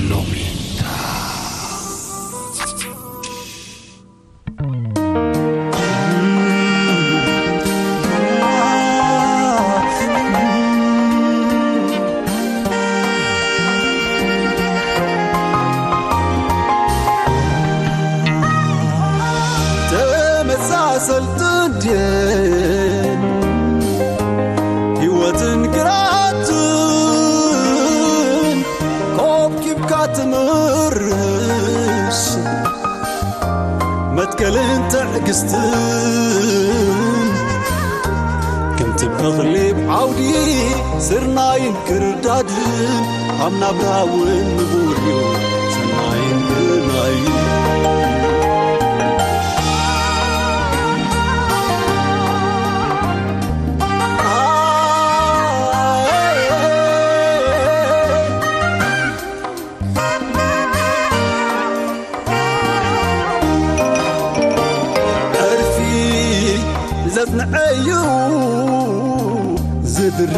ሎሚታ። ተመሳሰልትን ድየን ህይወትን ግራትን ኮብኪብካ ትምርሽ መትከልን ትዕግስትን ከምቲ እኽሊ ዓውዲ ስርናይን ክርዳድን ኣብ ናብራ እውን ንቡር እዩ ሰናይን ግርማይን። ዕርፊ ዘጽንዐዩ ዝድርኻ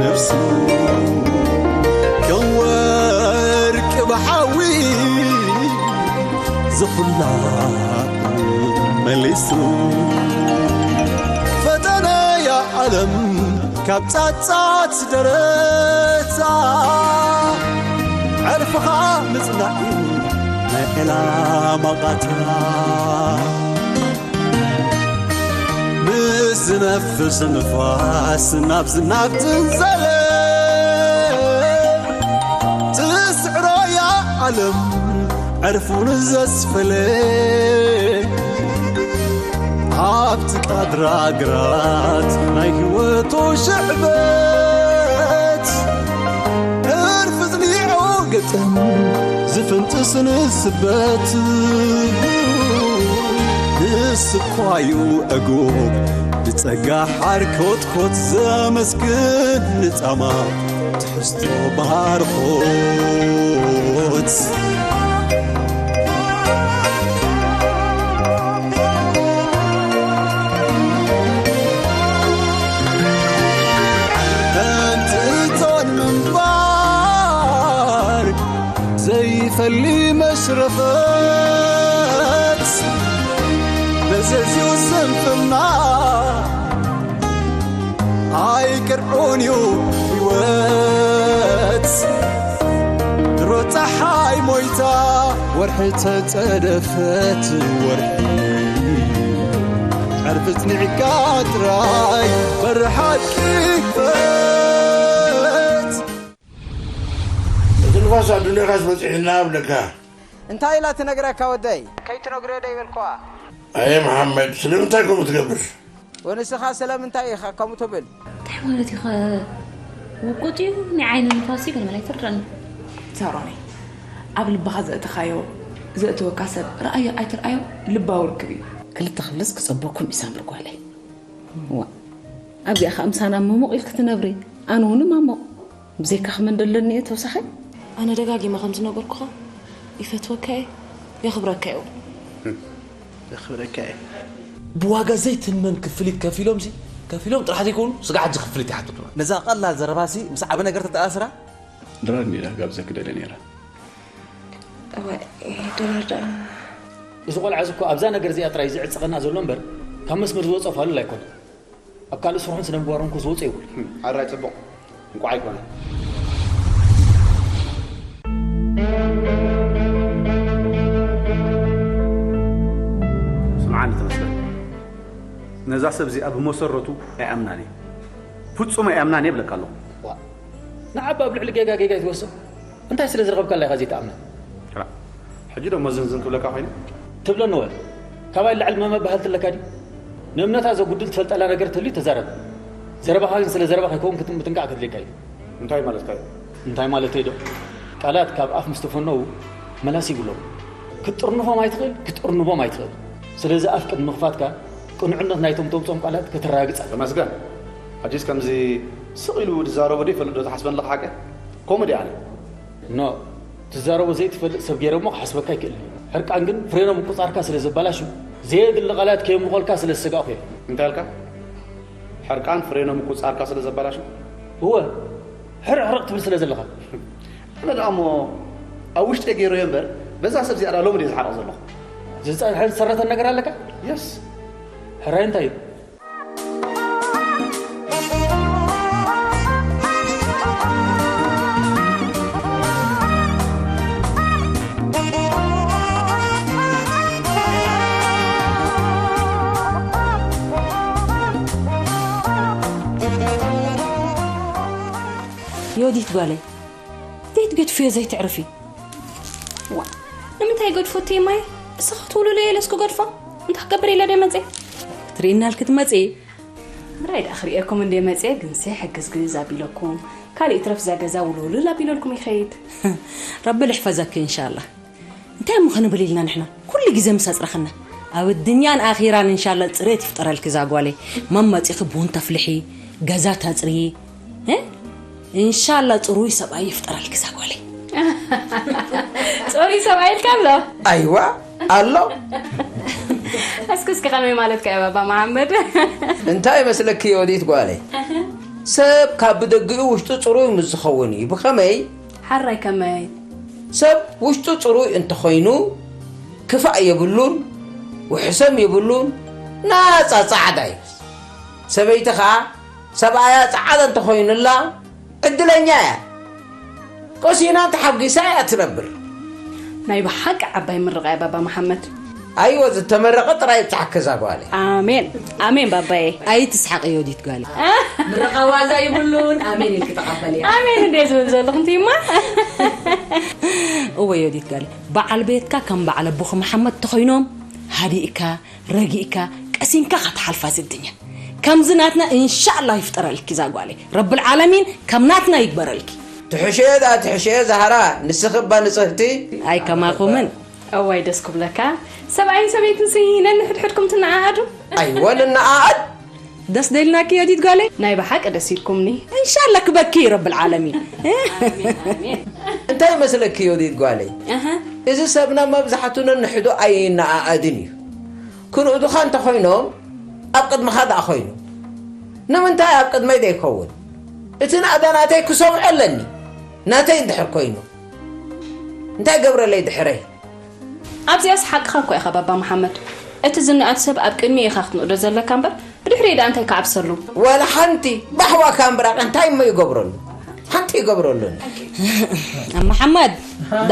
ነፍሱ ከም ወርቂ ብሓዊ ዝኹላ መሊሱ ፈተነያ ዓለም ካብ ጻጻት ደረታ ዕርፍኻ ምጽናዕ እዩ ናይ ዕላማ ቃታ። ምስ ዝነፍስ ንፋስ ናብ ዝናብ ትንዘለ ትስዕሮ እያ ዓለም ዕርፉን ዘስፈለ ኣብቲ ቃድራ ግራት ናይ ህይወቱ ሽዕበት ዕርፊ ዝኒዑ ግጥም ዝፍንጥስ ንስበት ንስኳዩ ዕጉብ ብጸጋ ሓር ኮትኮት ዘመስግን ንጻማ ትሕዝቶ ባርኾት። ከምቲ እቶን ምንባር ዘይፈሊ መሽረፈት መዘዝዩ ስንፍና ኣይቅርዑን እዩ ህይወት ድሮ ፀሓይ ሞይታ ወርሒ ተፀደፈት ወርሒ ዕርፊ ፅኒዕካ ጥራይ በሪ ሓቂ ክፈት። እቲ ንፋስ ኣዱኒኻስ በፂሑና ኣብለካ። እንታይ ኢላ ትነግረካ ወደይ? ከይትነግርዮ ዶ ይበልክዋ? ኣየ መሓመድ ስለምንታይ ከምኡ ትገብር? ወንስኻ ስለምንታይ ኢኻ ከምኡ ትብል? እንታይ ማለት ኢኻ? ውቁጥ እዩ ናይ ዓይኒ ንፋስ እዩ ገለ መላ ኣይትርዳእኒ። ሳሮነይ ኣብ ልብኻ ዘእተኻዮ ዘእተወካ ሰብ ረኣዮ ኣይትርኣዮ ልባዊ ርክብ እዩ። ክልተ ክብለስ ክጸበኩም እዩ ሳምሪ ጓለይ። ዋ ኣብዚኣ ከኣ ምሳና ምሙቕ ኢልኪ ትነብሪ ኣነ እውን ማሙቕ። ብዘይካኺ መን ደለኒ እየ ተወሳኺ? ኣነ ደጋጊመ ከም ዝነገርኩኻ ይፈትወካ እየ የኽብረካ እየ እውን። የኽብረካ እየ። ብዋጋ ዘይትመን ክፍሊት ከፊሎምሲ ከፊሎም ጥራሕ ዘይኮኑ ስጋዕ ሕጂ ክፍሊት ይሓትቱና። ነዛ ቀላል ዘረባሲ ምስ ዓቢ ነገር ተተኣስራ። ድራር ኔራ ክጋብዘኪ ደልየ ኔረ። እዋይ ድራር ደኣ። እዚ ቆልዓ እዚ እኮ ኣብዛ ነገር እዚኣ ጥራይ እዩ ዝዕጸቐና ዘሎ እምበር ካብ መስመር ዝወጸ ፋሉል ኣይኮነን። ኣብ ካልእ ስርሑን ስነ ምግባሩን እኮ ዝወጾ የብሉን። ኣራይ ጽቡቕ እንቋዕ ኣይኮነ። ስምዓኒ ተመስገን፣ ነዛ ሰብ እዚኣ ብመሰረቱ ኣይኣምናን እየ። ፍጹም ኣይኣምናን እየ እብለካ ኣለኹ። ዋእ፣ ንዓባ ኣብ ልዕሊ ጌጋ ጌጋ ኣይትወስኽ። እንታይ ስለ ዝረኸብካላ ኢኻ ዘይትኣምና? ሕጂ ዶ መዝንዝን ክብለካ ኮይነ? ትብለኒ ወ ካባይ ንላዕሊ መን መበሃልቲ ኣለካ ድዩ? ንእምነታ ዘጉድል ትፈልጠላ ነገር ተልዩ ተዛረብ። ዘረባኻ ግን ስለ ዘረባ ከይከውን ምጥንቃቕ ከድልየካ እዩ። እንታይ ማለትካ እዩ? እንታይ ማለተይ ዶ? ቃላት ካብ ኣፍ ምስ ተፈነዉ መላሲ ይብሎም። ክትጥርንፎም ኣይትኽእል፣ ክትእርንቦም ኣይትኽእል። ስለዚ ኣፍ ቅድሚ ምኽፋትካ ቅኑዕነት ናይቶም ተውፅኦም ቃላት ከተረጋግፅ ኣለካ። ተመስገን። ሕጂስ ከምዚ ስቕ ኢሉ ዝዛረቦ ዶ ይፈልጥ ዶ ትሓስበኒ ኣለኻ ሓቀ? ኮሜዲ ኣነ። ኖ፣ ትዛረቦ ዘይትፈልጥ ሰብ ገይረ እሞ ክሓስበካ ኣይክእልን እየ። ሕርቃን ግን ፍሬኖ ምቁፃርካ ስለ ዘባላሹ፣ ዘየድሊ ቃላት ከየምልቖልካ ስለ ዝሰጋእኹ እየ። እንታይ ኢልካ? ሕርቃን ፍሬኖ ምቁፃርካ ስለ ዘባላሹ? እወ፣ ሕርቕ ሕርቕ ትብል ስለ ዘለኻ። ኣነ ደኣ እሞ ኣብ ውሽጠይ ገይረዮ እምበር፣ በዛ ሰብ እዚኣ ደኣ ሎሚ ድየ ዝሓርቕ ዘለኹ? ዝጸንሐን ዝሰረተን ነገር ኣለካ? የስ። ሕራይ እንታይ እዩ? ዮዲት ጓለይ፣ ዘይትገድፍዮ ዘይትዕርፊ። ዋ፣ ንምንታይ ገድፎ እትይ ማይ? እስኻ ክትውልሉ እየ ኢለስ ክገድፎ? እንታይ ክገብር ኢለ ድየ መፅየ? ክትርእይና ኢልኪ ትመፅኢ? ምራይ ደኣ ክርእየኩም እንድየ መፅየ፣ ግንሲ ሕግዝ ግዝ ኣቢለኩም። ካልእ ይትረፍ እዛ ገዛ ውልውልል ኣቢለልኩም ይኸይድ። ረቢ ልሕፈዘኪ እንሻላ። እንታይ እሞ ክንብል ኢልና ንሕና? ኩሉ ግዜ ምስ ኣጽረኽና። ኣብ ኣዱንያን ኣኺራን እንሻላ ጽሬት ይፍጠረልኪ እዛ ጓለይ። መም መጺኺ ቡን ተፍልሒ፣ ገዛ ተጽርዪ። እ? እንሻላ ጽሩይ ሰብኣይ ይፍጠረልኪ እዛ ጓለይ። ጽሩይ ሰብኣይ ኢልካ ኣሎ? ኣይዋ፣ ኣሎ። እስኪ፣ እስኪ ከመይ ማለትካ እዩ ባባ መሓመድ? እንታይ ይመስለኪ ዮዲት ጓለይ? ሰብ ካብ ብደጊኡ ውሽጡ ጽሩይ ምስ ዝኸውን እዩ። ብኸመይ? ሓራይ ከመይ? ሰብ ውሽጡ ጽሩይ እንተኾይኑ፣ ክፋእ የብሉን፣ ውሕሰም የብሉን፣ ናጻ ጻዕዳ እዩ። ሰበይቲ ኸኣ ሰብኣያ ጻዕዳ እንተኾይኑላ፣ ዕድለኛ እያ። ቆሲና ተሓጒሳ እያ ትነብር። ናይ ብሓቂ ዓባይ ምርቓ እያ ባባ መሓመድ። ኣይወ፣ ዝተመረቐ ጥራይ ይብጻሕኪ እዛ ጓለይ። ኣሜን፣ ኣሜን ባባየ። ኣይትስሓቂ ዮዲት ጓለይ። ምርቓ ዋዛ ይብሉን፣ ኣሜን ኢልኪ ተቐበልያ። ኣሜን እንደ ዝብል ዘለኹ እንትይማ። እወ ዮዲት ጓለይ፣ በዓል ቤትካ ከም በዓል ኣቦኺ መሓመድ ተኾይኖም፣ ሃዲእካ፣ ረጊእካ፣ ቀሲንካ ኸትሓልፋ እዚ ኣዱንያ። ከምዚ ናትና እንሻኣላህ ይፍጠረልኪ እዛ ጓለይ። ረብል ዓለሚን ከም ናትና ይግበረልኪ። ትሕሸ ዳ ትሕሸ ዛህራ፣ ንስኺ እባ ንጽህቲ። ኣይ ከማኹምን። እዋይ ደስ ክብለካ። ሰብኣይን ሰበይትን ሲ ነንሕድሕድኩም ትነዓዓዱ? ኣይወ ንነዓዓድ። ደስ ደልናኪ ዮዲት ጓለይ። ናይ ብሓቂ ደስ ኢልኩምኒ። እንሻላ ክበኪ ረብል ዓለሚን። ኣሜን፣ ኣሜን። እንታይ መስለኪ ዮዲት ጓለይ? ኣሃ። እዚ ሰብና መብዛሕቱ ነንሕዱ ኣይነኣኣድን እዩ። ክንእዱኻ እንተኾይኖም ኣብ ቅድመኻ ደኣ ኮይኑ። ንምንታይ ኣብ ቅድመይ ዘይከውን? እቲ ናእዳ ናተይ ክሰምዖ ኣለኒ። ናተይ እንድሕር ኮይኑ። እንታይ ገብረለይ ድሕረይ? ኣብዚኣስ ሓቅኻ እኮ ኢኻ ባባ መሓመድ። እቲ ዝነኣድ ሰብ ኣብ ቅድሚኡ ኢኻ ክትንእዶ ዘለካ እምበር፣ ብድሕሪኡ ደኣ እንታይ ክዓብሰሉ? ዋላ ሓንቲ ባሕዋካ እምብራቕ እንታይ እሞ ይገብረሉ? ሓንቲ ይገብረሉን። ኣብ መሓመድ፣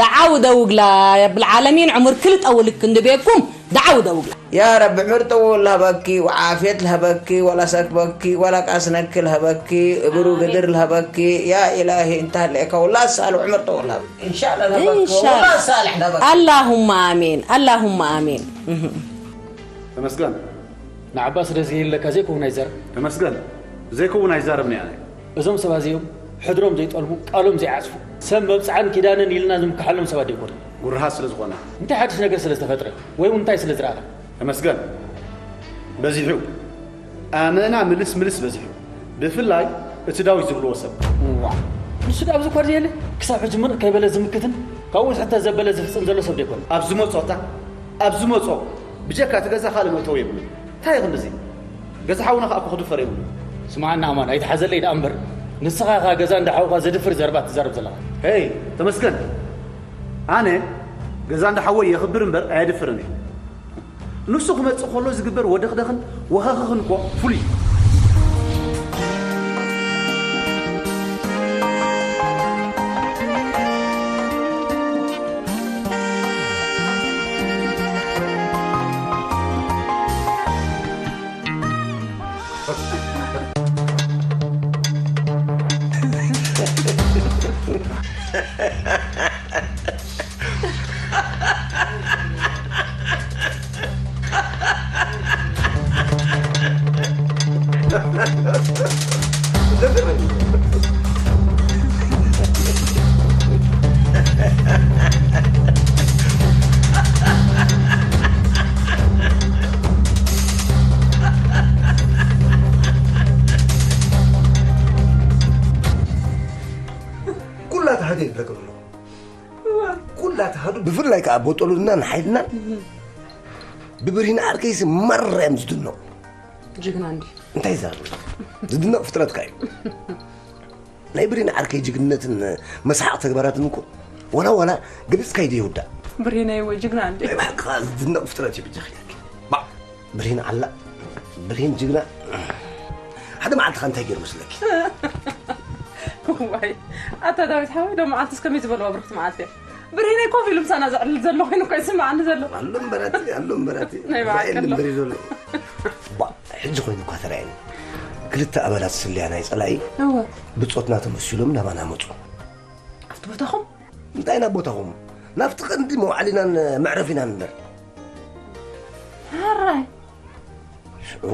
ደዓው ደውግላ፣ የብል ዓለሚን ዕምር ክልጠውልክ እንድቤኩም፣ ደዓው ደውግላ። ያ ረቢ፣ ዕምር ጥውል ልሃበኪ፣ ወዓፍየት ልሃበኪ፣ ወላ ሰክበኪ፣ ወላ ቃስነኪ ልሃበኪ፣ እብሩ ኣሜን። ግድር ልሃበኪ፣ ያ ኢላሂ፣ እንተ ሃለእካ፣ ወላ ሳልሕ ዕምር ጥውል ልሃበኪ። ኢንሻላህ ልሃበኪ፣ ኢንሻላህ። ወላ ሳልሕ ልሃበኪ። ኣላሁማ ኣሜን፣ ኣላሁማ ኣሜን። እህ። ተመስገን። ንዓባ ስለ ዘየለካ ዘይከውን ኣይዛረብ። ተመስገን። ዘይከውን ኣይዛረብን እየ ኣነ። እዞም ሰባት እዚኦም ሕድሮም ዘይጠልቡ፣ ቃሎም ዘይዓጽፉ፣ ሰብ መብጽዓን ኪዳንን ኢልና ዝምክሓሎም ሰባት ኣይኮኑን። ጉርሃት ስለ ዝኾና። እንታይ ሓድሽ ነገር ስለ ዝተፈጥረ ወይ እውን እንታይ ስለ ዝረኣኻ? ተመስገን። በዚሑ። ኣመና ምልስ ምልስ በዚሑ። ብፍላይ እቲ ዳዊት ዝብልዎ ሰብ። ዋእ፣ ንሱ ደኣ ኣብዚ እኳ ድየለ? ክሳብ ሕጂ ምርቕ ከይበለ ዝምክትን ካብኡ ትሕተ ዘበለ ዝፍጽም ዘሎ ሰብ ደይኮነ። ኣብ ዝመጾ እታ፣ ኣብ ዝመጾ ብጀካ እቲ ገዛ ካልእ መእተዊ የብሉን። እንታይ እዩ ክንድዚ? ገዛ ሓውና ከኣ እኮ ክድፈር የብሉን። ስምዓኒ ኣማን፣ ኣይትሓዘለይ ደኣ እምበር፣ ንስኻ ኢኻ ገዛ እንዳ ሓውኻ ዘድፍር ዘረባ ትዛረብ ዘለኻ። ሄይ፣ ተመስገን። ኣነ ገዛ እንዳ ሓወይ የኽብር እምበር ኣየድፍርን እየ። ንሱ ክመጽእ ከሎ ዝግበር ወደኽደኽን ወኸኽኽን እኮ ፍሉይ እዩ። ኩላ ተሃደ ይብለኩም ኣለኹ። ኩላ ተሃዱ፣ ብፍላይ ከዓ ቦጦሉና ንሓይልና ብብርሂን ዓርከይሲ መረ እዮም ዝድነቑ። ጅግና እንዲ። እንታይ ይዛረብ? ዝድነቕ ፍጥረትካ እዩ። ናይ ብሬን ዓርከይ ጅግንነትን መስሓቕ ተግባራትን እኮ ዋላ ዋላ ገሊጽካዮ ዘይውዳእ። ብሬነይ ወይ ጅግና እንዴ? ናይ ብሓቂ ከኣ ዝድነቕ ፍጥረት እዩ ብጃኺ። ባ ብሬን ዓላ፣ ብሬን ጅግና። ሓደ መዓልቲ ከ እንታይ ገይሩ መስለኪ? ዋይ ኣታ ዳዊት ሓወይ፣ ዶ መዓልትስ ከመይ ዝበልዋ ብርክቲ መዓልቲ እያ። ብሬነይ ኮፍ ኢሉ ምሳና ዘዕልል ዘሎ ኮይኑ እኮ ይስምዓኒ ዘሎ። ኣሎ እምበራቲ፣ ኣሎ እምበራቲ። ናይ ብሓቂ ኣሎ። እምበሪ ዘሎ። ባ ሕጂ ኮይኑ እኳ ተራእየኒ። ክልተ ኣባላት ስለያ ናይ ጸላኢ እወ። ብጾትና ተመሲሎም ናባና መጹ። ኣብቲ ቦታኹም? እንታይ ናብ ቦታኹም? ናብቲ ቀንዲ መውዓሊናን መዕረፊናን እምበር። ሓራይ። ሽዑ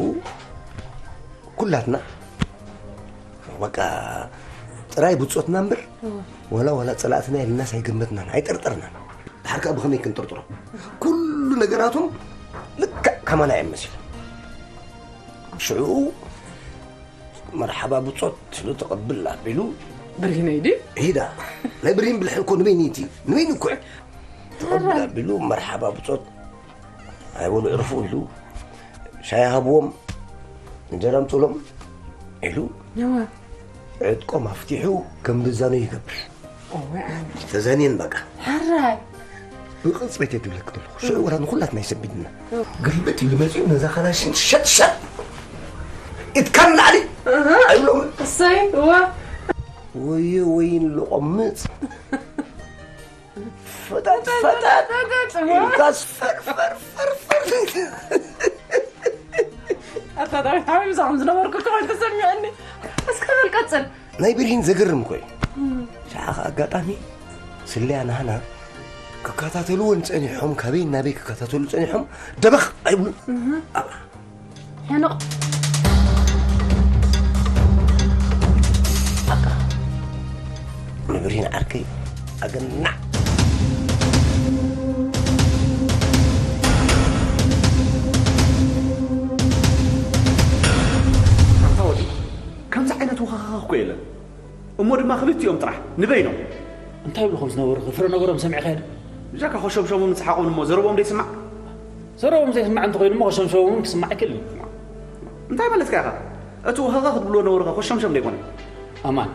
ኩላትና በቃ ጥራይ ብጾትና እምበር እወ። ወላ ወላ ጸላእትና ኢልናስ ኣይገመትናን ኣይጠርጠርናን። ድሓር ከኣ ብኸመይ ክንጥርጥሮ? ኩሉ ነገራቶም ልክዕ ከማና እዮም መሲሎም። ሽዑ መርሓባ ብጾት ኢሉ ተቐብል ኣቢሉ ብሪነይ ድዩ? ሂዳ ናይ ብሪን ብልሒ እኮ ንበይኒ እቲ ንበይኒ እኮ እዩ። ተቐብል ኣቢሉ መርሓባ ብጾት ኣይበሉ ዕርፉ ኢሉ ሻይ ሃብዎም እንጀራ ኣምፅሎም ኢሉ እወ። ዕጥቆም ኣፍቲሑ ከም ዝዛነዩ ይገብር። እወ፣ ኣነ። ተዛንየን በቃ። ሕራይ። ብቕፅበት እየ ዝብለኪ ዘለኹ። ሽዑ ወላ ንኹላትና ይሰቢድና። ግልብጥ ኢሉ መፂኡ ነዛ ካላሽን ሸጥ ሸጥ ኢድካ ንላዕሊ እህ። ኣይብሎምን። እሰይ፣ እወ። ወዮ ወይን ልቆምፅ። ፈጠጥ ፈጠጥ ፈጠጥ፣ እወ። ኢልካስ ፈር ፈር ፈር ፈር። ኣታ ዳዊት ሓወይ፣ ምሳኹም ዝነበርኩ እኮ ኮይኑ ተሰሚዑኒ። እስከ በል ቀጽል። ናይ ብርሂን ዘገርም እኮ እዩ። ሸዓ ኸዓ ኣጋጣሚ ስለያ ናህና ክከታተልዎን ጸኒሖም፣ ካበይ ናበይ ክከታተሉ ጸኒሖም፣ ደበኽ ኣይብሉን። ኣባ። ሕኑቕ። ኣባ። ንብርሂን ዓርከይ ኣገናዕ። ኣንታ ወዲ፣ ከምዚ ዓይነት ውኽኽኽ እኮ የለን። እሞ ድማ ክልቲኦም ጥራሕ፣ ንበይኖም። እንታይ ይብሉ ከም ዝነበሩ ፍረ ነገሮም ሰሚዕካዮ ዶ? ብጃካ ኮሸምሸሞምን ሰሓቖምን እሞ ዘረብኦም ደይስማዕ? ዘረቦም ዘይስማዕ እንተኾይኑ እሞ ኮሸምሸሞም ክስማዕ ኣይክእልን እዩ። እንታይ ማለትካ ኢኻ? እቲ ውኸኸ ክትብልዎ ነበርካ ኮሸምሸም ደይኮነ። ኣማን፣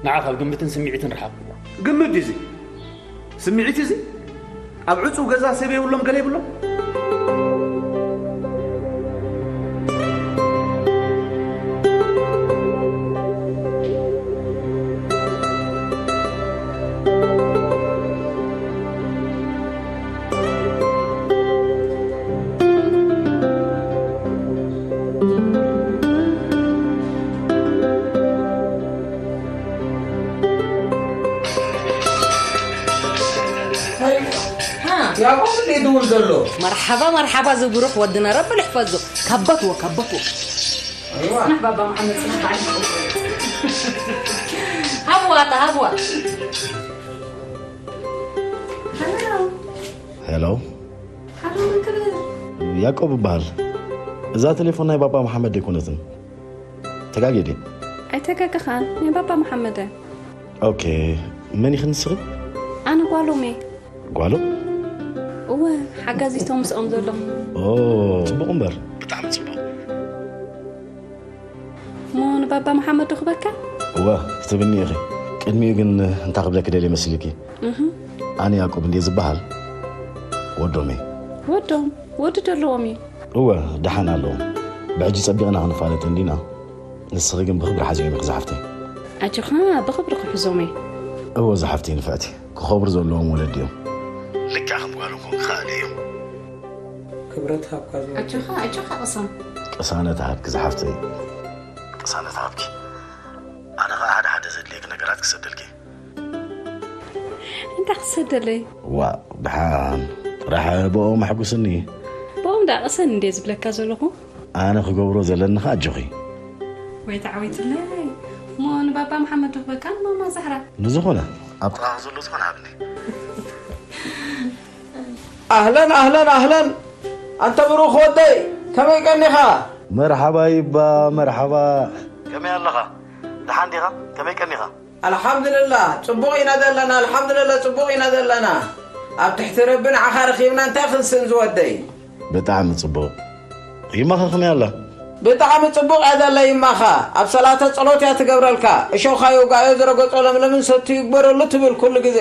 ንዓ ካብ ግምትን ስምዒትን ርሓቕ። ግምት ድዩ እዚ? ስምዒት እዚ? ኣብ ዕጹው ገዛ ሰብ የብሎም ገለ የብሎም? ያዕቆብ እንዴ ይድውል ዘሎ? መርሓባ መርሓባ ዝብሩኽ ወድና ረቢ ልሕፈዞ። ካባትዎ ካባትዎ። ኣይዋ። ጽናሕ ባባ መሓመድ ጽናሕ ባዓል። ሃብዋ ኣታ ሃብዋ። ሄሎ፣ ያዕቆብ እበሃል። እዛ ቴሌፎን ናይ ባባ መሓመድ ደይኮነትን? ተጋግየ ድየ? ኣይተጋገኻን፣ ናይ ባባ መሓመድ እያ። ኦኬ፣ መን ኢኺ ንስኺ? ኣነ ጓሎም እየ። ጓሎም? እወ፣ ሓጋዚቶም ምስኦም ዘሎ። ኦ፣ ጽቡቕ እምበር። ብጣዕሚ ጽቡቕ። እሞ ንባባ መሓመድ ዶ ክበካ? እወ፣ ክትብኒ ኢኺ። ቅድሚኡ ግን እንታይ ክብለኪ ደልየ መሲልኪ? እህ፣ ኣነ ያዕቆብ እንድየ ዝበሃል። ወዶም እየ። ወዶም፣ ወዲ ዶ ኣለዎም እዩ? እወ፣ ደሓን ኣለዎም። ብሕጂ ጸቢቕና ክንፋለጥ እንዲና። ንስኺ ግን ብኽብሪ ሓዚኦም ኢኺ ዝሓፍተይ። ኣጆኻ፣ ብኽብሪ ክሕዞም እየ። እወ ዝሓፍተይ ንፍዕቲ፣ ክኸብሩ ዘለዎም ወለዲ እዮም። ልክዕ ከም ጓሎም ክኾኑ ክኽኣሉ እዮም። ክብረት ሃብካ ዝወ ኣጆኻ ኣጆኻ ቅሰም። ቅሳነት ሃብኪ ዝሓፍተይ። ቅሳነት ሃብኪ። ኣነ ኸኣ ሓደ ሓደ ዘድልየኪ ነገራት ክሰደልኪ። እንታይ ክሰደለይ? ዋእ፣ ደሓን ጥራሕ ብኦም ኣሕጉስኒ። ብኦም ደኣ ቅሰን እንድየ ዝብለካ ዘለኹ። ኣነ ክገብሮ ዘለኒ ኸኣ ኣጆኺ። ወይ ተዓዊትለይ። እሞ ንባባ መሓመድ ዶ ክበካ ንማማ ዛህራ? ንዝኾነ ኣብ ጥቓኺ ዘሎ ዝኾነ ሃብኒ። ኣህለን ኣህለን ኣህለን፣ ኣንተ ብሩኽ ወደይ፣ ከመይ ቀኒኻ? መርሓባ ይባ፣ መርሓባ። ከመይ ኣለኻ? ደሓን ዲኻ? ከመይ ቀኒኻ? ኣልሓምዱልላህ፣ ጽቡቕ ኢና ዘለና። ኣልሓምዱልላህ፣ ጽቡቕ ኢና ዘለና። ኣብ ትሕቲ ረቢ ንዓኻ ረኺብና እንታይ ክንስእን ዝወደይ? ብጣዕሚ ጽቡቕ። ይማኸ ከመይ ኣላ? ብጣዕሚ ጽቡቕ እያ ዘለይማኻ። ኣብ ሰላተ ጸሎት እያ ትገብረልካ። እሾኻ ይውጋዮ ዝረገጾ ለምለምን ሰቱ ይግበረሉ ትብል ኩሉ ግዜ።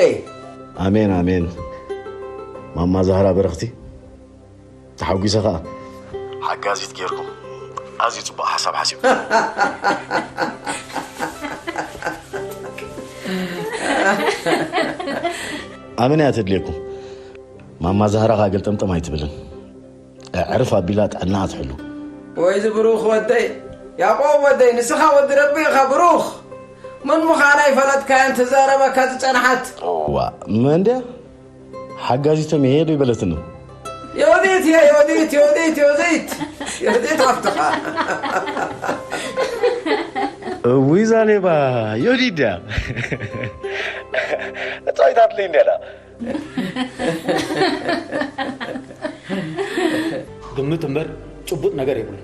ኣሜን ኣሜን። ማማ ዛህራ በረኽቲ ተሓጒሰ ኸኣ። ሓጋዚት ጌርኩም ኣዝዩ ጽቡቕ ሓሳብ ሓሲብኩም። ኣመና እያ ተድልየኩም። ማማ ዛህራ ኸኣ ገልጠምጠም ኣይትብልን። ኣዕርፍ ኣቢላ ጥዕናኣ ትሕሉ። ወይ እዚ ብሩኽ ወደይ፣ ያዕቆብ ወደይ፣ ንስኻ ወዲ ረቢ ኢኻ ብሩኽ። መን ምዃና ኣይፈለጥካያን ትዛረበካ ዝጸንሓት። ዋ፣ መን ድያ? ሓጋዚቶም እየ ዶ ይበለትኒ? ዮዲት እየ፣ ዮዲት፣ ዮዲት፣ ዮዲት። ዮዲት ሃፍትኻ። እውይ፣ እዛ ሌባ ዮዲት ድያ? እጻይታትለይ እንድያ። ግምት እምበር ጭቡጥ ነገር የብሉን።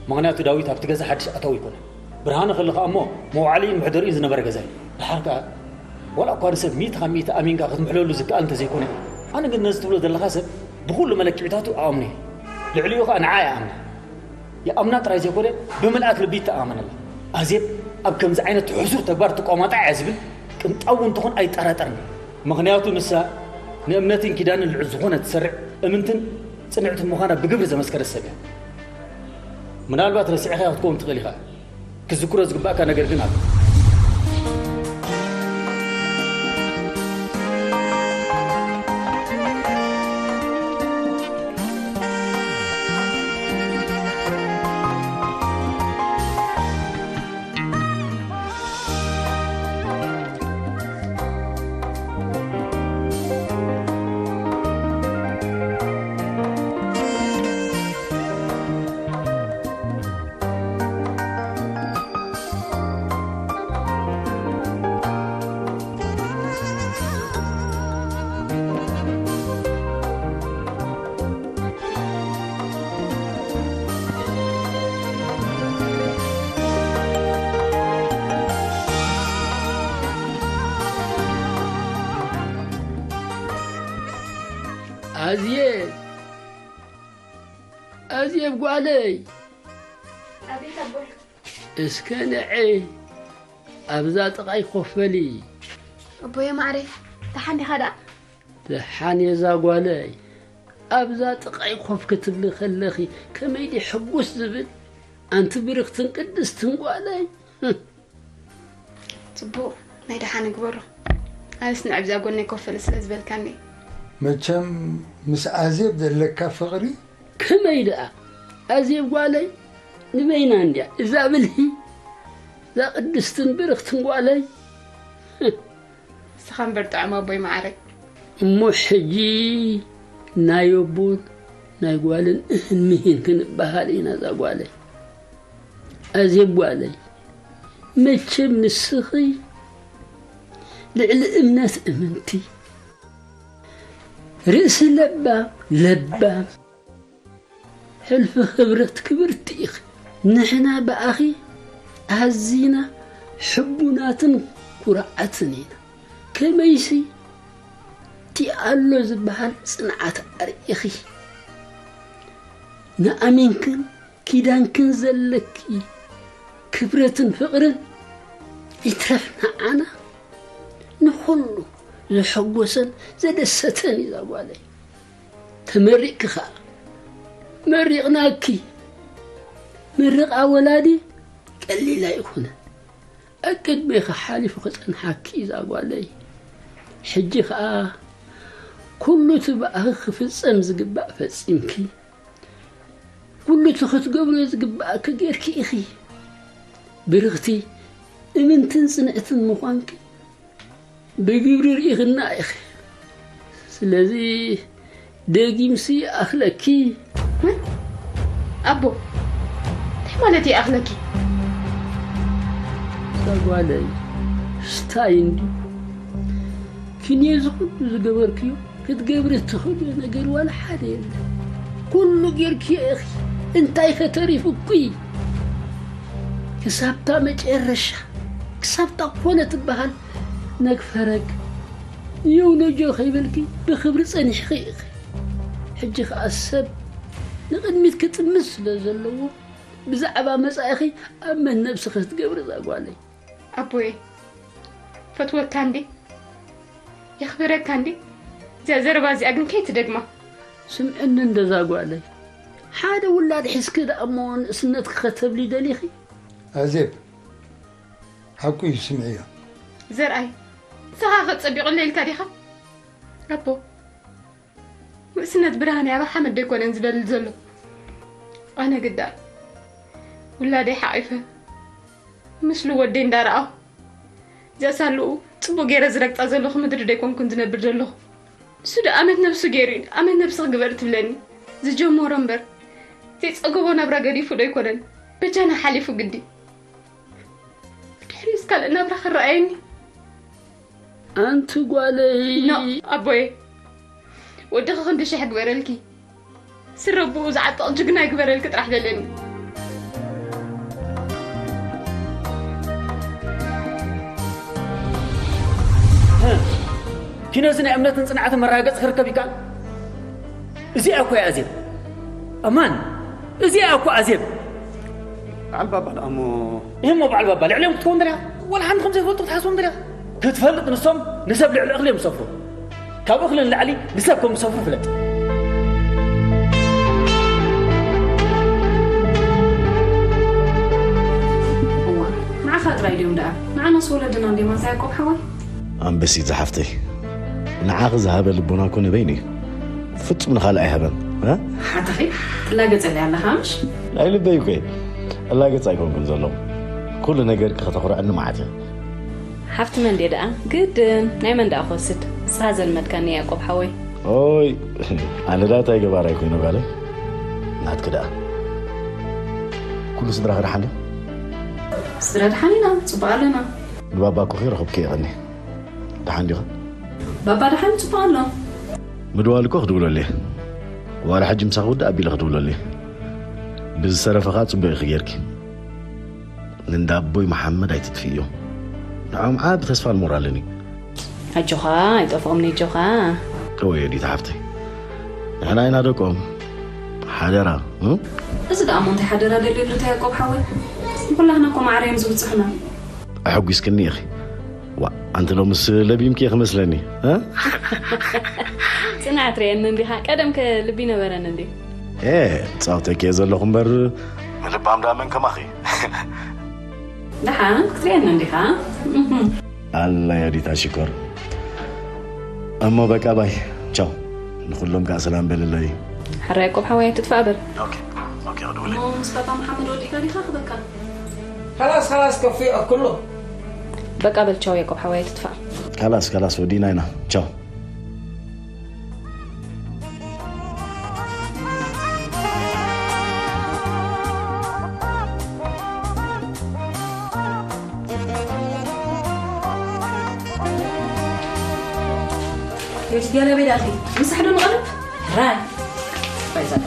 ምኽንያቱ ዳዊት ኣብቲ ገዛ ሓድሽ ኣታዊ ኣይኮነን። ብርሃነ ከሎ ከኣ እሞ መውዓሊኡን መሕደሪኡን ዝነበረ ገዛ እዩ። ደሓር ከኣ ዋላ እኳ ንሰብ ሚእቲ ካብ ሚእቲ ኣሚንካ ክትምሕለሉ ዝከኣል እንተዘይኮነ፣ ኣነ ግን ነዚ ትብሎ ዘለኻ ሰብ ብኹሉ መለክዒታቱ እኣምኖ እየ። ልዕሊኡ ከኣ ንዓ እየ እኣምና። ይኣምና ጥራይ ዘይኮነ፣ ብምልኣት ልቢ ይተኣማመነላ። ኣዜብ ኣብ ከምዚ ዓይነት ሕሱር ተግባር ትቋማጣዕ እያ ዝብል ቅንጣብ እውን እንተኾን ኣይጠራጠርን እየ። ምኽንያቱ ንሳ ንእምነትን ኪዳንን ልዑል ዝኾነ ትሰርዕ፣ እምንትን ጽንዕትን ምዃና ብግብሪ ዘመስከረት ሰብ እያ። ምናልባት ረሲዕኻያ ክትከውን ትኽእል ኢኻ። ክትዝክሮ ዝግባእካ ነገር ግን ኣሎ። ኣዝየ ኣዜብ ጓለይ፣ ኣቤት ኣቦይ። እስከ ንዒ ኣብዛ ጥቓይ ኮፍ በሊ። ኣቦየ ማዕረይ፣ ደሓን ዲኻ ደኣ? ደሓን እየ እዛ ጓለይ። ኣብዛ ጥቓይ ኮፍ ክትብሊ ከለኺ ከመይ ድዩ ሕጉስ ዝብል? ኣንቲ ብርኽትን ቅድስትን ጓለይ። ጽቡቕ፣ ናይ ደሓን እግበሮ። ኣነስ ንዕብዛ ጎነይ ኮፍ በሊ ስለ ዝበልካኒ። መቸም ምስ ኣዜብ ዘለካ ፍቕሪ። ከመይ ደኣ ኣዜብ ጓለይ ንበይና እንድያ እዛ ብልሂ፣ እዛ ቅድስትን ብርኽትን ጓለይ። ንስኻ እምበር ጥዑም ኣቦይ መዓረይ። እሞ ሕጂ ናይ ኣቦን ናይ ጓልን እህን ምሂን ክንበሃል ኢና እዛ ጓለይ። ኣዜብ ጓለይ፣ መቸም ንስኺ ልዕሊ እምነት እምንቲ፣ ርእሲ ለባም ለባም፣ ሕልፊ ክብረት ክብርቲ ኢኺ። ንሕና ብኣኺ ኣዚና ሕቡናትን ኩርዓትን ኢና። ከመይሲ እቲ ኣሎ ዝበሃል ጽንዓት ኣርኢኺ። ንኣሚንክን ኪዳንክን ዘለኪ ክብረትን ፍቕርን ይትረፍ ንዓና ንኹሉ ዘሐጎሰን ዘደሰተን እዩ እዛ ጓለይ። ተመሪቕኪ ኸኣ መሪቕናኪ። ምርቓ ወላዲ ቀሊል ኣይኮነን። ኣብ ቅድሜኺ ሓሊፉ ክጸንሓኪ እዩ እዛ ጓለይ። ሕጂ ኸኣ ኩሉ እቲ ብኣኺ ክፍጸም ዝግባእ ፈጺምኪ። ኩሉ እቲ ክትገብርዮ ዝግብኣኪ ጌርኪ ኢኺ። ብርኽቲ፣ እምንትን ጽንዕትን ምዃንኪ ብግብሪ ርኢኽና ኢኺ። ስለዚ ደጊምሲ ይኣኽለኪ። እ? ኣቦ፣ እንታይ ማለት ይኣኽለኪ? እዛ ጓለይ፣ ስታይ እንድዩ። ክንዮ እዚ ኩሉ ዝገበርክዮ ክትገብሪ እትኽእልዮ ነገር ዋላ ሓደ የለን። ኩሉ ጌርክዮ ኢኺ። እንታይ ከ ተሪፉኪ? ክሳብታ መጨረሻ፣ ክሳብታ ኮነ ትበሃል ነግ ፈረግ፣ የው ነጆ ከይበልኪ ብኽብሪ ጸኒሕኺ ኢኺ። ሕጂ ኸኣ ሰብ ንቕድሚት ክጥምት ስለ ዘለዎ፣ ብዛዕባ መጻኢኺ ኣብ መን ነብስኺ ክትገብሪ እዛ ጓለይ? ኣቦየ፣ ፈትወካ እንዴ? የኽብረካ እንዴ? እዚኣ ዘረባ እዚኣ ግን ከይትደግማ። ስምዕኒ እንደዛ ጓለይ፣ ሓደ ውላድ ሒዝኪ ደኣ እሞ ንእስነትኪ ከተብሊ ደሊኺ? ኣዜብ፣ ሓቁ እዩ፣ ስምዕዮ። ዘርኣይ፣ ንስኻ ከ ጸቢቑለይ ኢልካ ዲኻ? ኣቦ፣ ውእስነት ብርሃን ያባ ሓመድ ዶ ኣይኮነን ዝበልል ዘሎ? ኣነ ግዳ ውላደይ ሓቒፈ ምስሉ ወደይ እንዳረኣኹ እዚኣ ሳልኡ ጽቡቕ ገይረ ዝረግጻ ዘለኹ ምድሪ ዶ ኣይኮንኩን ዝነብር ዘለኹ? ንሱ ዶ ኣመት ነብሱ ገይሩ እዩ ኣመት ነብስኺ ግበሪ ትብለኒ? ዝጀመሮ እምበር ዘይጸገቦ ናብራ ገዲፉ ዶ ኣይኮነን በጃና ሓሊፉ ግዲ? ድሕሪኡስ ካልእ ናብራ ክረኣየኒ? ኣንቲ ጓለይ። ኖ ኣቦየ፣ ወድኺ ክንዲ ሽሕ ግበረልኪ፣ ስረ ኣቦኡ ዝዓጥቕ ጅግና ይግበረልኪ ጥራሕ በለኒ። ኪኖ እዚ ናይ እምነትን ጽንዓትን መረጋገጺ ክርከብ ይከኣል? እዚኣ እኮ እያ ኣዜብ። ኣማን፣ እዚኣ እኮ ኣዜብ። በዓል ባባ ደኣ እሞ ይህ እሞ በዓል ባባ ልዕሊኦም ክትከውን ደሊኻ? ዋላ ሓንቲ ከም ዘይፈልጡ ክትሓስቦም ደሊኻ? ክትፈልጥ ንሶም ንሰብ ልዕሊ እኽሊ እዮም ዝሰፍሩ። ካብ እኽሊ ንላዕሊ ንሰብ ከም ዝሰፍሩ ፍለጥ። እዋ ንዓኻ ጥራይ ድዮም ደኣ? ንዓናስ ወለድና እንድዮም ኣንታ ያዕቆብ ሓወይ። ኣንበሲት ዝሓፍተይ፣ ንዓኺ ዝሃበ ልቦና እኮ ንበይኑ እዩ። ፍጹም ንኻልእ ኣይሃበን። እ? ሓተኺ ትላገጸለይ ኣለኻ ምሽ? ናይ ልበይ እኮ እየ። እላገጽ ኣይኮንኩን ዘለኹ። ኩሉ ነገርኪ ከተኹርዐኒ መዓት እየ። ሓፍቲ መን ድየ ደኣ? ግድን ናይ መን ደኣ ክወስድ? ንስኻ ዘልመድካኒ ያዕቆብ ሓወይ። ኦይ ኣነ ደኣ እንታይ ገባራይ ኮይነ ጓለይ? ናትኪ ደኣ። ኩሉ ስድራኺ ደሓን ድዩ? ስድራ ደሓን ኢና፣ ጽቡቕ ኣለና። ንባባ እኮ ከይረኸብኩ የቐኒ። ደሓን ዲኻ? ባባ ደሓን ጽቡቕ ኣሎ። ምድዋል እኮ ክድውለሉ እየ። ዋላ ሕጂ ምሳኺ ውድእ ኣቢለ ክድውለሉ እየ። ብዝተረፈ ኸኣ ጽቡቕ ኢኺ ጌርኪ። ንእንዳ ኣቦይ መሓመድ ኣይትጥፍእዮ። ንዕኦም ዓቢ ተስፋን ሞራልን እዩ። ኣጆኻ ኣይጠፍኦምን ኣጆኻ። እወ ዮዲት ሓፍተይ፣ ንሕና ኢና ደቆም። ሓደራ። እም? እዚ ደኣ እሞ እንታይ ሓደራ ደልየሉ እታ ያዕቆብ ሓወይ? ንኹላህና እኮ ማዕረ እዮም ዝብጽሑና። ኣሐጒስክኒ ኢኺ። ዋእ ኣንቲ ሎምስ ለቢምኪ ኢኺ መስለኒ። እ? ጽንዓት ርእየኒ እንዲኻ ቀደም ከ ልቢ ነበረኒ እንድዩ። ኤ ጻውተኪ እየ ዘለኹ እምበር ምልባም ደኣ መን ከማኺ። ደሓን ክትርእየኒ እንዲኻ። ኣላ ዮዲታ ሽኮር። እሞ በቃ ባይ ቻው። ንኹሎም ከዓ ሰላም በልለይ። ሕራይ ቆብ ሓወይ ኣይትጥፋእ በል። ኦኬ ኦኬ ክድውል እሞ ምስ ባባ መሓመድ ወዲእካ ዲኻ ክበካ። خلاص خلاص كفي كله. በቃ በል ቻው ያቆብ ሓወይ ኣይትጥፋእ። ካላስ ካላስ ወዲና ኢና ቻው። Göçgele bir dakika. Mısahdo ngalip? Ray. Baizada.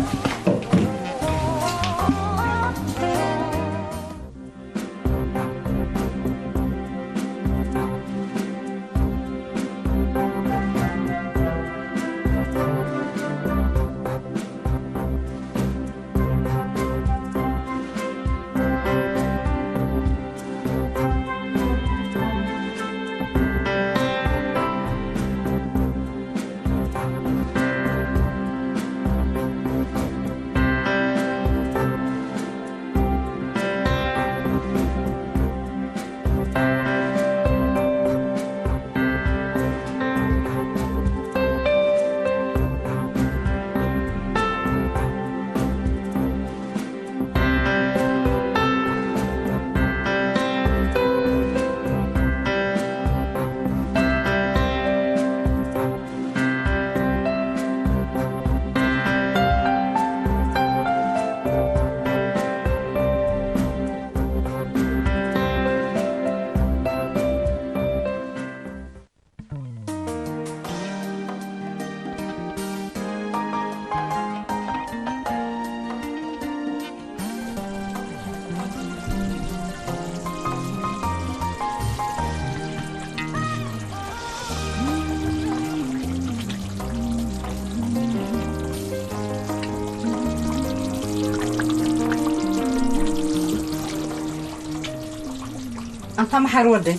ኣንታ መሓሪ ወደይ፣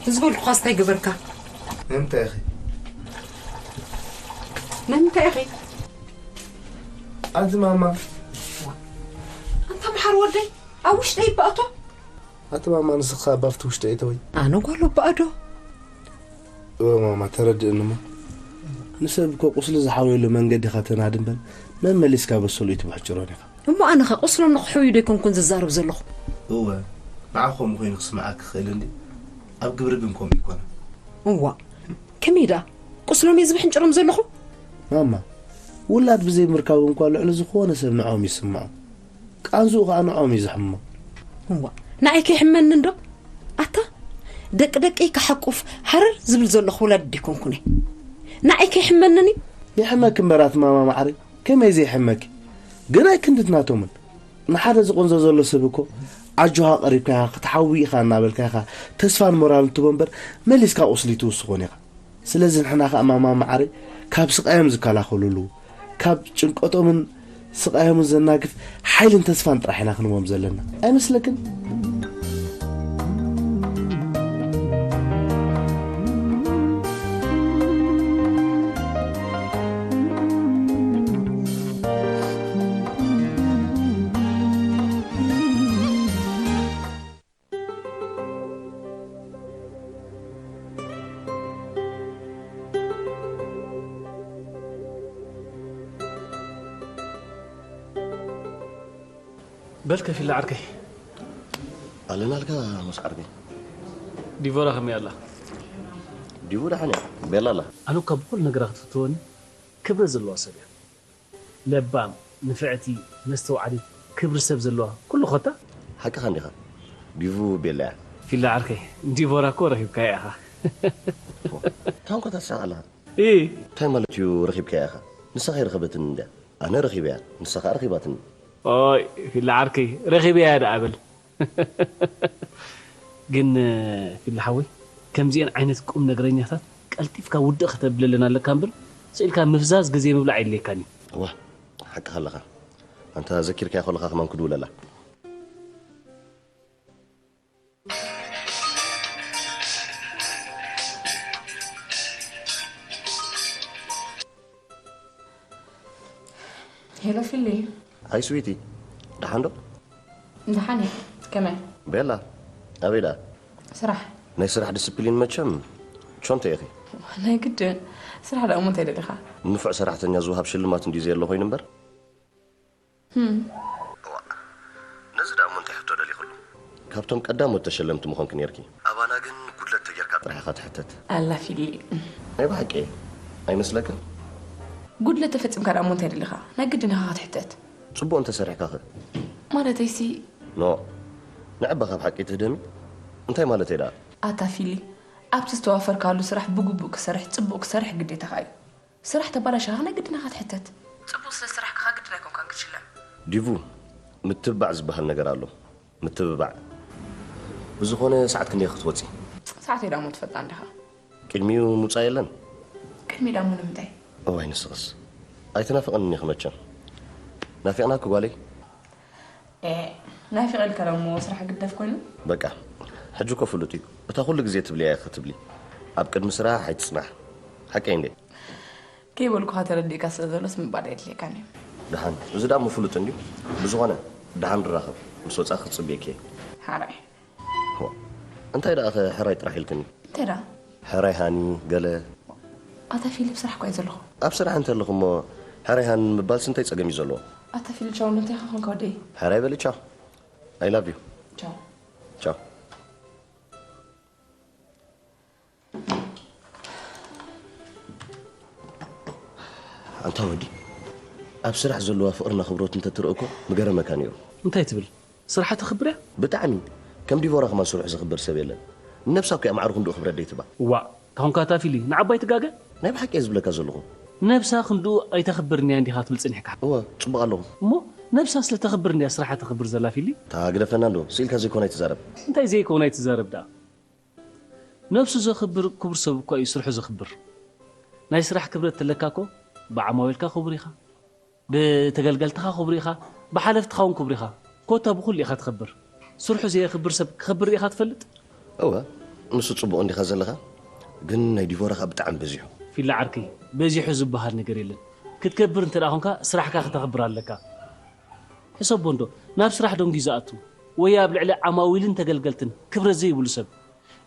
እዚ በልኩኻስ እንታይ ገበርካ? ንምንታይ ኢኺ? ንምንታይ ኢኺ? ኣንቲ ማማ። ኣንታ መሓሪ ወደይ፣ ኣብ ውሽጠይ ይበኣቶ። ኣቲ ማማ፣ ንስኻ ባፍቲ ውሽጢ ኣይተወይ። ኣነ ጓል ኣቦኣ ዶ? እወ ማማ፣ ተረድእኒ እሞ። ንሰብ እኮ ቁስሊ ዝሓውየሉ መንገዲ ኢኻ ተናዲ እምበር፣ መመሊስካ በሰሉ ኣይትብሕጭሮን ኢኻ። እሞ ኣነኸ ቁስሎም ንኽሕውዩ ዶ ኣይኮንኩን ዝዛረብ ዘለኹ? እወ፣ ንዓኹም ኮይኑ ክስምዓካ ክኽእል እንዲ፣ ኣብ ግብሪ ግን ከምኡ ኣይኮነን። እዋ፣ ከመይ ደኣ? ቁስሎም እየ ዝብሕንጭሮም ዘለኹ? ማማ፣ ውላድ ብዘይምርካቦም እኳ ልዕሊ ዝኾነ ሰብ ንዖም ይስምዖም። ቃንዝኡ ኸኣ ንዖም እዩ ዘሕምሞም። እዋ፣ ንዓይ ከይሕመኒ እንዶ? ኣታ፣ ደቂ ደቀይ ክሓቁፍ ሃረር ዝብል ዘለኹ ውላድ ዲኮንኩን እየ። ንዓይ ከይሕመንን እዩ? የሕመኪ እምበር ኣቲ ማማ ማዕረይ፣ ከመይ ዘይሕመኪ? ግን ኣይክንድት ናቶምን። ንሓደ ዝቕንዞ ዘሎ ሰብ እኮ ኣጆኻ ቀሪብካ ኢኻ፣ ክትሓዊ ኢኻ እናበልካ ኢኻ ተስፋን ሞራልን ትቦ እምበር መሊስካ ቁስሊ ትውስኾን ኢኻ። ስለዚ ንሕና ኸኣ ማማ ማዕረይ ካብ ስቓዮም ዝከላኸሉሉ፣ ካብ ጭንቀቶምን ስቓዮምን ዘናግፍ ሓይልን ተስፋን ጥራሕ ኢና ክንህቦም ዘለና። ኣይመስለክን? በል ከፊላ ዓርከይ። ኣለናልካ መስ ዓርከይ። ዲቮራ ከመይ ኣላ? ዲቡ ደሓን እያ። ቤላ ኣላ። ኣነ እኳ ብኹሉ ነገራ ክትፍትወኒ ክብረት ዘለዋ ሰብ እያ። ለባም፣ ንፍዕቲ፣ መስተውዓሊት፣ ክብሪ ሰብ ዘለዋ፣ ኩሉ ኮታ። ሓቅኻ እንዲኻ። ዲቡ ቤላ እያ። ፊላ ዓርከይ፣ ዲቦራ እኮ ረኺብካያ ኢኻ። ታንኮ ታስሓቕ ኣለኻ። እ። እንታይ ማለት እዩ ረኺብካያ ኢኻ? ንሳ ከይረኸበትኒ እንድያ። ኣነ ረኺበያ፣ ንሳ ከኣ ረኺባትኒ። ኦይ፣ ፊላ ዓርከይ፣ ረኺበያ ደኣ በል። ግን፣ ፊላ ሓወይ፣ ከምዚአን ዓይነት ቁም ነገረኛታት ቀልጢፍካ ውድእ ከተብለለን ኣለካ እምበር፣ ስኢልካ ምፍዛዝ ግዜ ምብላዕ የድልየካን እዩ። እዋ፣ ሓቅኻ ኣለኻ። ኣንታ ዘኪርካያ ከለኻ ከማን ክድውለላ። ሄሎ ፊሊ። ሃይ ስዊቲ፣ ደሓን ዶ? ደሓን እየ። ከመይ? ቤላ፣ ኣበይ ደኣ? ስራሕ። ናይ ስራሕ ዲስፕሊን መቸም ቾንተ ኢኺ። ናይ ግድን። ስራሕ ደኣ እሞ እንታይ ደሊኻ? ንፉዕ ሰራሕተኛ ዝወሃብ ሽልማት እንድዩ ዘየሎ ኮይኑ እምበር። ህም። እዋእ፣ ነዚ ደኣ እሞ እንታይ ሕቶ ደሊኽሉ? ካብቶም ቀዳሞት ተሸለምቲ ምኾንኪ ኔርኪ። ኣባና ግን ጉድለት ተጌርካ ጥራሕ ኢኻ ትሕተት። ኣላ ፊሊ። ናይ ብሓቂ ኣይመስለክን? ጉድለት ተፈጺምካ ደኣ እሞ እንታይ ደሊኻ? ናይ ግድን ኢኻ ክትሕተት። ጽቡቕ እንተሰሪሕካኸ? ማለተይሲ። ኖ፣ ንዕባ ካብ ሓቂ ትህደሚ? እንታይ ማለተይ ደኣ? ኣታ ፊሊ፣ ኣብቲ ዝተዋፈርካሉ ስራሕ ብግቡእ ክሰርሕ፣ ጽቡቕ ክሰርሕ ግዴታኻ እዩ። ስራሕ ተባላሽኻ ናይ ግድን ኢኻ ክትሕተት። ጽቡቕ ስለ ዝሰራሕካ ግድን ኣይኮንካን ክትሽለም። ዲቡ፣ ምትብባዕ ዝበሃል ነገር ኣሎ። ምትብባዕ። ብዝኾነ ሰዓት ክንደይ ክትወጺ? ሰዓተይ ደኣ እሞ ትፈልጣ እንዲኻ። ቅድሚኡ ምውጻእ የለን? ቅድሚ ደኣ እሞ ንምንታይ? እዋይ ንስኽስ። ኣይትናፍቕንን ኢኺ መቸም። ናፊቕናኪ ጓለይ? ኤ፣ ናፊቐልካ ዶ እሞ ስራሕ ግደፍ ኮይኑ? በቃ፣ ሕጂ እኮ ፍሉጥ እዩ። እታ ኩሉ ግዜ ትብልያ ኢኺ ክትብሊ። ኣብ ቅድሚ ስራሕ ኣይትጽናሕ። ሓቀይ እንዴ? ከይበልኩኻ ተረዲእካ ስለ ዘሎስ ምባል ኣየድልየካን እዩ። ደሓን፣ እዚ ደኣ እሞ ፍሉጥ እንድዩ። ብዝኾነ፣ ደሓን ንራኸብ። ምስ ወጻእኪ ክጽብየኪ እየ። ሓራይ። ዋ፣ እንታይ ደኣ ኸ ሕራይ ጥራሕ ኢልክኒ? እንታይ ደኣ? ሕራይ ሃኒ፣ ገለ። ኣታ ፊሊ፣ ኣብ ስራሕ እኮ እየ ዘለኹ። ኣብ ስራሕ እንተ ኣለኹ እሞ ሕራይ ሃኒ ምባልሲ እንታይ ጸገም እዩ ዘለዎ? ኣታ ፊሊ፣ ቻው፣ እንታይ ኢኻ ኾንካ ወደይ? ሕራይ በሊ ቻው። I love you። ቻው። ቻው። ኣንታ ወዲ፣ ኣብ ስራሕ ዘለዋ ፍቕርን ኣኽብሮት እንተትርኢ እኮ ምገረመካ ነይሩ። እንታይ ትብል? ስርሓ ተኽብር እያ? ብጣዕሚ። ከም ዲቮራ ከማን ስርሑ ዘኽብር ሰብ የለን። ንነብሳ እኮ እያ ማዕረ ክንድኡ ክብረት ደይትባ። ዋእ፣ ታኹንካ እታ ፊሊ፣ ንዓባይ ትጋገ? ናይ ብሓቂ እየ ዝብለካ ዘለኹ። ነብሳ ክንድኡ ኣይተኽብርን እያ እንዲኻ ትብል ጸኒሕካ? እወ፣ ጽቡቕ ኣለኹ። እሞ ነብሳ ስለ ተኽብር እንድያ ስርሓ ተኽብር ዘላ ፊሊ? እታ ግደፈና እንዶ፣ ስኢልካ ዘይኮነ ኣይትዛረብ። እንታይ ዘይኮነ ኣይትዛረብ ደኣ? ነብሱ ዘኽብር ክቡር ሰብ እኳ እዩ ስርሑ ዘኽብር። ናይ ስራሕ ክብረት ተለካ እኮ ብዓማዊልካ ክቡር ኢኻ። ብተገልገልትኻ ክቡር ኢኻ፣ ብሓለፍትኻ እውን ክቡር ኢኻ። ኮታ ብኹሉ ኢኻ ትኸብር። ስርሑ ዘየኽብር ሰብ ክኸብር ርኢኻ ትፈልጥ? እወ፣ ንሱ ጽቡቕ እንዲኻ ዘለኻ፣ ግን ናይ ዲቮራ ኸኣ ብጣዕሚ በዚሑ። ፊላ ዓርከይ፣ በዚሑ ዝበሃል ነገር የለን። ክትከብር እንተ ደኣ ኾንካ፣ ስራሕካ ከተኽብር ኣለካ። ሕሰቦ እንዶ፣ ናብ ስራሕ ደንጉዩ ዝኣቱ፣ ወይ ኣብ ልዕሊ ዓማዊልን ተገልገልትን ክብረት ዘይብሉ ሰብ፣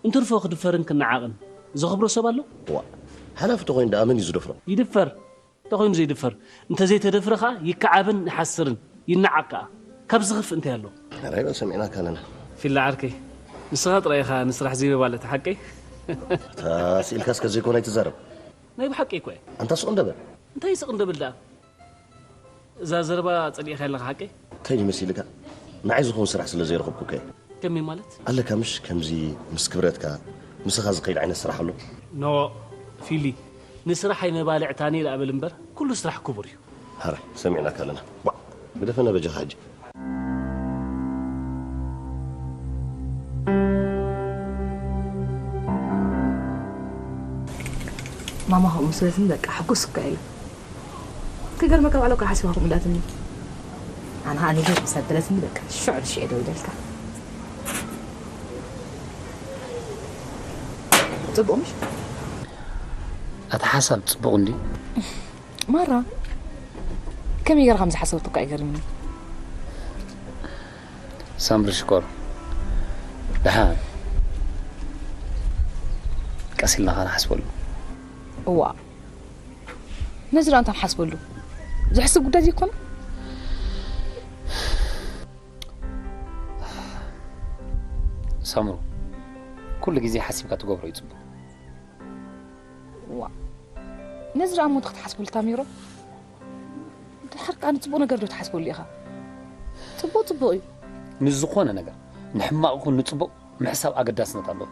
እንትርፎ ክድፈርን ክነዓቕን ዘኽብሮ ሰብ ኣሎ? ዋእ፣ ሓላፊ ተኾይኑ ደኣ መን እዩ ዝደፍሮ? ይድፈር። እንተኾይኑ ዘይድፈር፣ እንተዘይተደፍረ ኸኣ ይከዓብን ይሓስርን፣ ይነዓቕ ከኣ። ካብ ዝኽፍእ እንታይ ኣሎ? ሕራይ በል ሰሚዕናካ ኣለና። ፊላ ዓርከይ፣ ንስኻ ጥራይ ኢኻ ንስራሕ ዘይመባልዕቲ፣ ሓቀይ? እታ ስኢልካ እስከ ዘይኮነ ኣይትዛረብ። ናይ ብሓቂ እኮ እየ። ኣንታ ስቕ እንደ በል። እንታይ ስቕ እንደ በል ደኣ? እዛ ዘረባ ጸሊእኻ ኣለኻ፣ ሓቀይ? እንታይ ድዩ መሲልካ? ንዓይ ዝኸውን ስራሕ ስለ ዘይረኸብኩ እኮ እየ። ከመይ ማለት? ኣለካ ምሽ ከምዚ ምስ ክብረትካ ምሳኻ ዝኸይድ ዓይነት ስራሕ ኣሎ? ኖ፣ ፊሊ፣ ንስራሕ ኣይመባልዕታን እየ ደኣ በል እምበር፣ ኩሉ ስራሕ ክቡር እዩ። ሕራይ፣ ሰሚዕናካ ኣለና። ቧዕ፣ ግደፈና በጃኻ ሕጂ። ማማ ከምኡ ምስ በለትኒ በቃ ሕጉስ እኮ እየ ኢለ። ክገርመካ ባዕላ እኮ ሓሲባ ከምኡ ኢላትኒ። ኣነ ኸኣ ንገር ምስ ኣበለትኒ በቃ ሽዑ ንሽዑ እየ ደው ኢለልካ። ጽቡቕ ምሽ? እቲ ሓሳብ ጽቡቕ እንድዩ። ማራ ከመይ ገይራ ከም ዝሓሰበቶ እኮ ኣይገርምን እዩ። ሳምሪ ሽኮር፣ ደሓን ቀስ ኢልና ኸዓ ንሓስበሉ። እዋ፣ ነዚ ደኣ እንታይ ንሓስበሉ? ዘሕስብ ጉዳይ ዘይኮነ። ሳምሩ፣ ኩሉ ግዜ ሓሲብካ ትገብሮ እዩ ጽቡቕ። ዋ፣ ነዚ ደኣ እሞ ክትሓስበሉ ታሚሮ? ድሓር ከኣ ንጽቡቕ ነገር ዶ ትሓስበሉ ኢኻ? ጽቡቕ ጽቡቕ እዩ። ንዝኾነ ነገር፣ ንሕማቕ ይኹን ንጽቡቕ ምሕሳብ ኣገዳስነት ኣለዎ።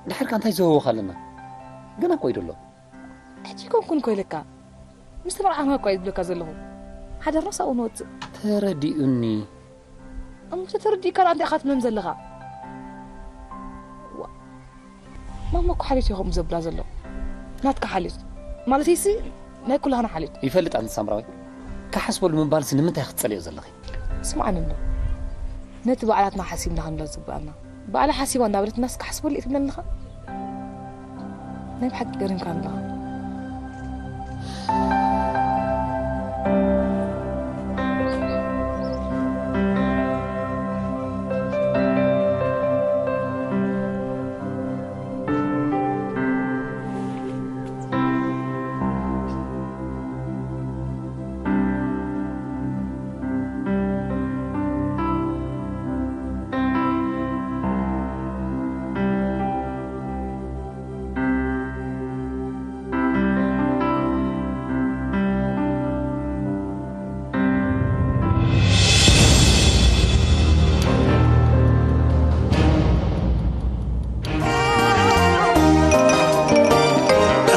ድሓር ከኣ እንታይ ዘህወኽ ኣለና? ገና እኮ እዩ ዘሎ። ሕጂ ኣይኮንኩን እኮ ኢለካ። ምስ ተመርዓና እኮ እየ ዝብለካ ዘለኹ። ሓዳርና ሳብኡ ንወጽእ። ተረዲኡኒ። እሞ ተተረዲእካ ደኣ እንታይ ኢኻ ትብሎም ዘለኻ? ዋ፣ ማማ እኮ ሓልዮት እየ ከምኡ ዘብላ ዘለኹ። ናትካ ሓልዮት። ማለተይሲ ናይ ኩላህና ሓልዮት። ይፈልጥ ኣነ ሳምራዊት። ክሓስበሉ ምባልሲ ንምንታይ ክትጸልዮ ዘለኺ? ስምዓኒ እንዶ። ነቲ ባዕላትና ሓሲብና ክንብላ ዝግብኣና። ባዕላ ሓሲባ እንዳበለትናስ ክሓስበሉ እየ ትብለኒ ኣለኻ? ናይ ብሓቂ ገሪምካኒ ኣለኻ።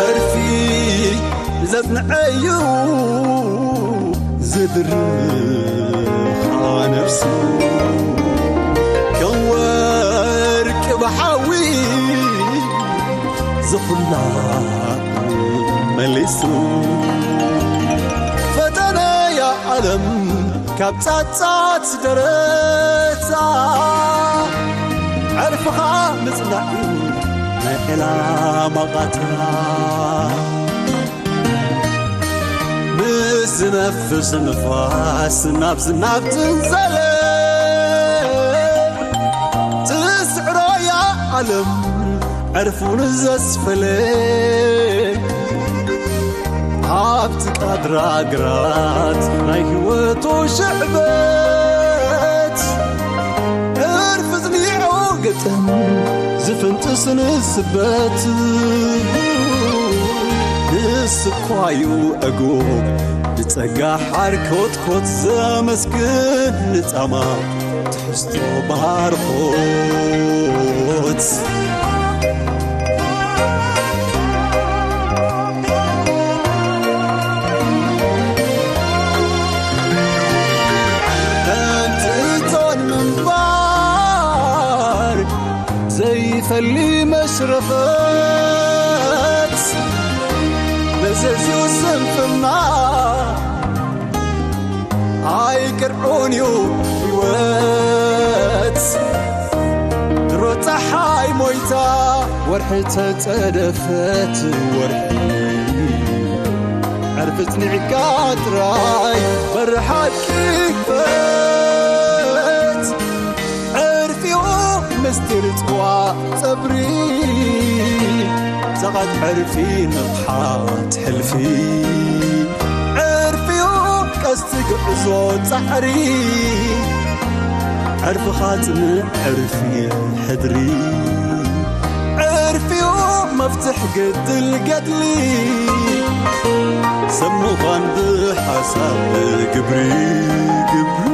ዕርፊ ዘጽንዐዩ ዝድርኻ ነፍሱ ከም ወርቂ ብሓዊ ዝኹላ መሊሱ ፈተነያ ዓለም ካብ ጻጻት ደረታ ዕርፍኻ ምጽናዕ እዩ ናይ ዕላማ ቓታ። ምስ ዝነፍስ ንፋስ ናብ ዝናብ ትንዘለ ትስዕሮያ ዓለም ዕርፉን ዘስፈለ ኣብቲ ቃድራ ግራት ናይ ህይወቱ ሽዕበት ዕርፊ ዝኒዖ ግጥም ዝፍንጥስ ንስበት ንስኳዩ ዕጉብ ብጸጋ ሓር ኮትኮት ዘመስግን ንጻማ ትሕዝቶ ባርኾት። እንትን ምንባር ዘይፈሊ መሽረፈት መዘዝዩ ስንፍና ዑንዩ ህይወት ድሮ ጸሓይ ሞይታ፣ ወርሒ ተጸደፈት ወርሒ። ዕርፊ ጽኒዕካ ጥራይ በሪ ሓቂ ክፈት። ዕርፊኡ ምስጢር ጽዋእ ጸብሪ፣ ጸቓት ዕርፊ ንቕሓት ሕልፊ። ዕርፊኡ ቀስቲ ጉዕዞ ጻዕሪ፣ ዕርፍኻ ጽንዕ ዕርፊ ሕድሪ። ዕርፊኡ መፍትሕ ግድል ገድሊ፣ ሰብ ምዃን ብሓሳብ ግብሪ ግብሪ።